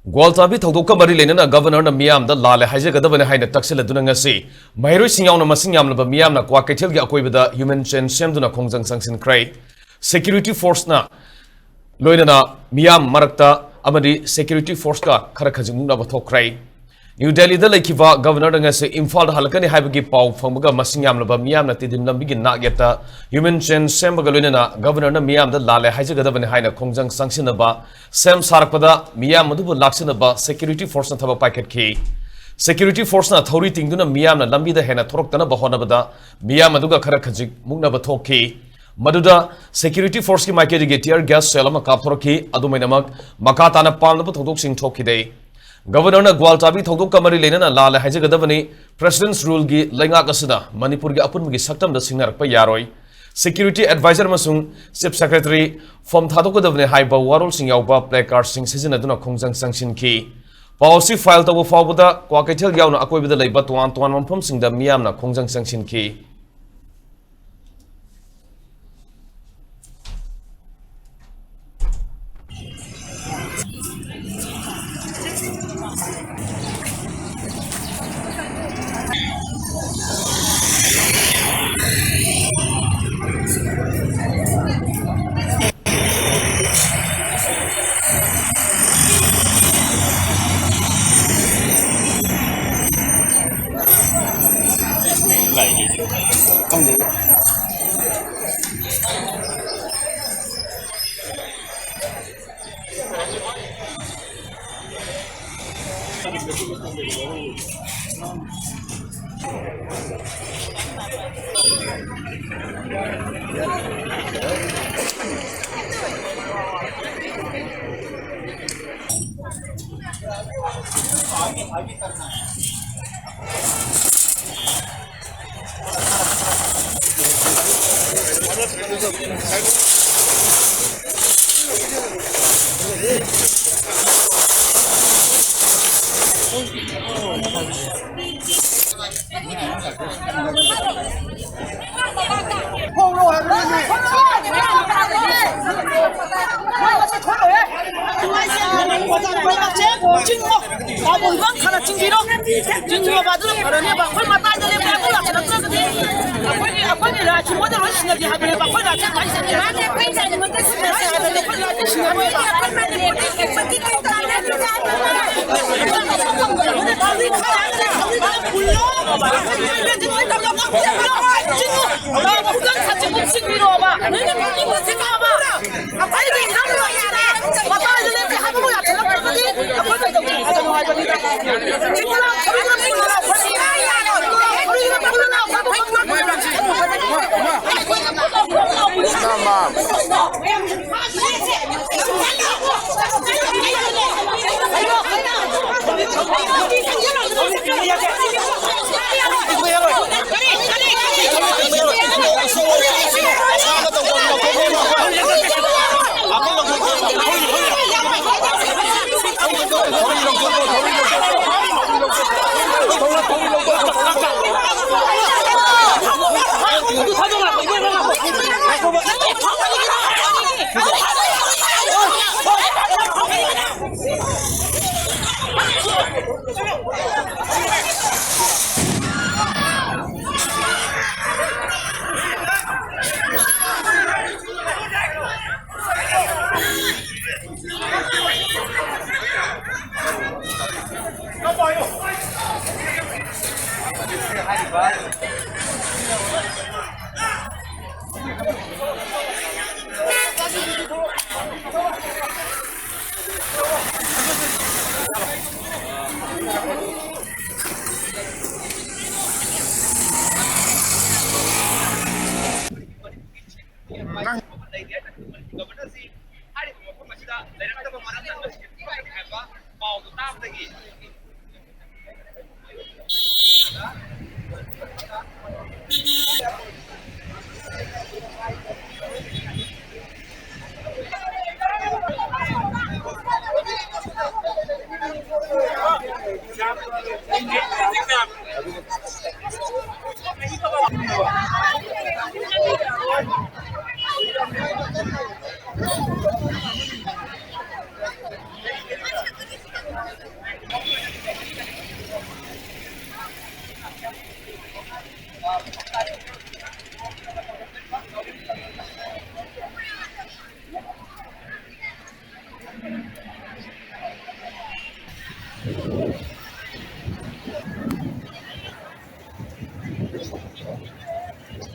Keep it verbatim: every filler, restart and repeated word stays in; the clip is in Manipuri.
ꯒ꯭ꯋꯥꯜꯇꯥꯕꯤ ꯊꯧꯗꯣꯛꯀ ꯃꯔꯤ ꯂꯩꯅꯅ ꯒꯕꯔꯅꯔꯅ ꯃꯤꯌꯥꯝꯗ ꯂꯥꯜꯂꯦ ꯍꯥꯏꯖꯒꯗꯕꯅꯤ ꯍꯥꯏꯅ ꯇꯛꯁꯤꯜꯂꯗꯨꯅ ꯉꯁꯤ ꯃꯍꯩꯔꯣꯏꯁꯤꯡ ꯌꯥꯎꯅ ꯃꯁꯤꯡ ꯌꯥꯝꯂꯕ ꯃꯤꯌꯥꯝꯅ ꯀ꯭ꯋꯥꯀꯩꯊꯦꯜꯒꯤ ꯑꯀꯣꯏꯕꯗ human chain ꯁꯦꯝꯗꯨꯅ ꯈꯣꯡꯖꯪ ꯆꯪꯁꯤꯟꯈ꯭ꯔꯦ꯫ Security forceꯅ ꯂꯣꯏꯅꯅ ꯃꯤꯌꯥꯝ ꯃꯔꯛꯇ ꯑꯃꯗꯤ security forceꯀ ꯈꯔ ꯈꯖꯤꯛ ꯃꯨꯛꯅꯕ ꯊꯣꯛꯈ꯭ꯔꯦ꯫ ꯅ꯭ꯌꯨ ꯗꯦꯜꯂꯤꯗ ꯂꯩꯈꯤꯕ ꯒꯕꯔꯅꯔꯅ ꯉꯁꯤ ꯏꯝꯐꯥꯜꯗ ꯍꯜꯂꯛꯀꯅꯤ ꯍꯥꯏꯕꯒꯤ ꯄꯥꯎ ꯐꯪꯕꯒ ꯃꯁꯤꯡ ꯌꯥꯝꯂꯕ ꯃꯤꯌꯥꯝꯅ ꯇꯤꯗꯤꯝ ꯂꯝꯕꯤꯒꯤ ꯅꯥꯛꯌꯦꯠꯇ human chain ꯁꯦꯝꯕꯒ ꯂꯣꯏꯅꯅ ꯒꯕꯔꯅꯔꯅ ꯃꯤꯌꯥꯝꯗ ꯂꯥꯜꯂꯦ ꯍꯥꯏꯖꯒꯗꯕꯅꯤ ꯍꯥꯏꯅ ꯈꯣꯡꯖꯪ ꯆꯪꯁꯤꯟꯅꯕ ꯁꯦꯝ ꯁꯥꯔꯛꯄꯗ ꯃꯤꯌꯥꯝ ꯑꯗꯨꯕꯨ ꯂꯥꯛꯁꯤꯟꯅꯕ security forceꯅ ꯊꯕꯛ ꯄꯥꯏꯈꯠꯈꯤ꯫ Security forceꯅ ꯊꯧꯔꯤ ꯇꯤꯡꯗꯨꯅ ꯃꯤꯌꯥꯝꯅ ꯂꯝꯕꯤꯗ ꯍꯦꯟꯅ ꯊꯣꯔꯛꯇꯅꯕ ꯍꯣꯠꯅꯕꯗ ꯃꯤꯌꯥꯝ ꯑꯗꯨꯒ ꯈꯔ ꯈꯖꯤꯛ ꯃꯨꯛꯅꯕ ꯊꯣꯛꯈꯤ꯫ ꯃꯗꯨꯗ security forceꯀꯤ ꯃꯥꯏꯀꯩꯗꯒꯤ tear gas shell ꯑꯃ ꯀꯥꯞꯊꯣꯔꯛꯈꯤ꯫ ꯑꯗꯨꯃꯥꯏꯅꯃꯛ ꯃꯈꯥ ꯇꯥꯅ ꯄꯥꯝꯅꯕ ꯊꯧꯗꯣꯛꯁꯤꯡ ꯊꯣꯛꯈꯤꯗꯦ꯫ ꯒꯕꯔꯅꯔꯅ ꯒ꯭ꯋꯥꯜꯇꯥꯕꯤ ꯊꯧꯗꯣꯛꯀ ꯃꯔꯤ ꯂꯩꯅꯅ ꯂꯥꯜꯂꯦ ꯍꯥꯏꯖꯒꯗꯕꯅꯤ꯫ President's Ruleꯒꯤ ꯂꯩꯉꯥꯛ ꯑꯁꯤꯗ ꯃꯅꯤꯄꯨꯔꯒꯤ ꯑꯄꯨꯟꯕꯒꯤ ꯁꯛꯇꯝꯗ ꯁꯤꯡꯅꯔꯛꯄ ꯌꯥꯔꯣꯏ꯫ Security adviser ꯑꯃꯁꯨꯡ chief secretary ꯐꯝ ꯊꯥꯗꯣꯛꯀꯗꯕꯅꯤ ꯍꯥꯏꯕ ꯋꯥꯔꯣꯜꯁꯤꯡ ꯌꯥꯎꯕ placardꯁꯤꯡ ꯁꯤꯖꯤꯟꯅꯗꯨꯅ ꯈꯣꯡꯖꯪ ꯆꯪꯁꯤꯟꯈꯤ꯫ ꯄꯥꯎ ꯑꯁꯤ file ꯇꯧꯕ ꯐꯥꯎꯕꯗ ꯀ꯭ꯋꯥꯀꯩꯊꯦꯜ ꯌꯥꯎꯅ ꯑꯀꯣꯏꯕꯗ ꯂꯩꯕ ꯇꯣꯉꯥꯟ ꯇꯣꯉꯥꯟꯕ ꯃꯐꯝꯁꯤꯡꯗ ꯃꯤꯌꯥꯝꯅ ꯈꯣꯡꯖꯪ ꯆꯪꯁꯤꯟꯈꯤ꯫ ꯆꯤꯡꯉꯣ꯫ ꯄꯥꯕꯨꯡꯒ ꯈꯔ ꯆꯤꯡꯕꯤꯔꯣ꯫ ꯆꯤꯡꯉꯣꯕ, ꯑꯗꯨꯅ ꯐꯔꯅꯦꯕ꯫ ꯑꯩꯈꯣꯏ ꯃꯇꯥꯏꯗ ꯂꯦꯞꯄꯦ, ꯑꯗꯨ ꯌꯥꯁꯤꯜꯂꯛꯇ꯭ꯔꯒꯗꯤ ꯑꯩꯈꯣꯏꯒꯤ, ꯑꯩꯈꯣꯏꯒꯤ ꯔꯥꯏꯠꯁꯤ ꯃꯣꯏꯗ ꯂꯣꯏ ꯁꯤꯟꯅꯒꯦ ꯍꯥꯏꯕꯅꯦꯕ꯫ ꯑꯩꯈꯣꯏ ꯔꯥꯏꯠꯁꯤ ꯃꯣꯏꯗ ꯁꯤꯟꯅꯒꯦ꯫ ꯆꯤꯡꯉꯣ꯫ ꯄꯥꯕꯨꯡꯒ ꯈꯔ ꯆꯤꯡꯉꯣ, ꯆꯤꯡꯕꯤꯔꯣꯕ꯫ ꯅꯣꯏꯅ ꯄꯥꯕꯨꯡꯒ ꯆꯤꯡꯉꯣꯕ꯫ ꯑꯩꯗꯤ ꯏꯟꯖꯥꯡ ꯂꯣꯏꯔꯦ꯫ ꯃꯇꯥꯏꯗ ꯂꯦꯞꯄꯦ ꯍꯥꯏꯕꯕꯨ ꯌꯥꯁꯤꯜꯂꯛꯇ꯭ꯔꯒꯗꯤ ꯑꯩꯈꯣꯏ ꯀꯩꯗꯧꯒꯦ? ꯀꯩꯅꯣ ꯍꯥꯏꯕꯅꯤꯗ꯫ ꯊꯣꯔꯛꯑꯣ, ꯊꯣꯔꯛꯑꯣ, ꯊꯣꯔꯛꯑꯣ꯫ ꯒꯕꯔꯅꯔꯁꯤ ꯍꯥꯏꯔꯤꯕ ꯃꯐꯝ ꯑꯁꯤꯗ ꯂꯩꯔꯛꯇꯕ ꯃꯔꯝꯅ ꯃꯁꯤ ꯍꯥꯏꯕ ꯄꯥꯎꯗꯨ ꯇꯥꯕꯗꯒꯤ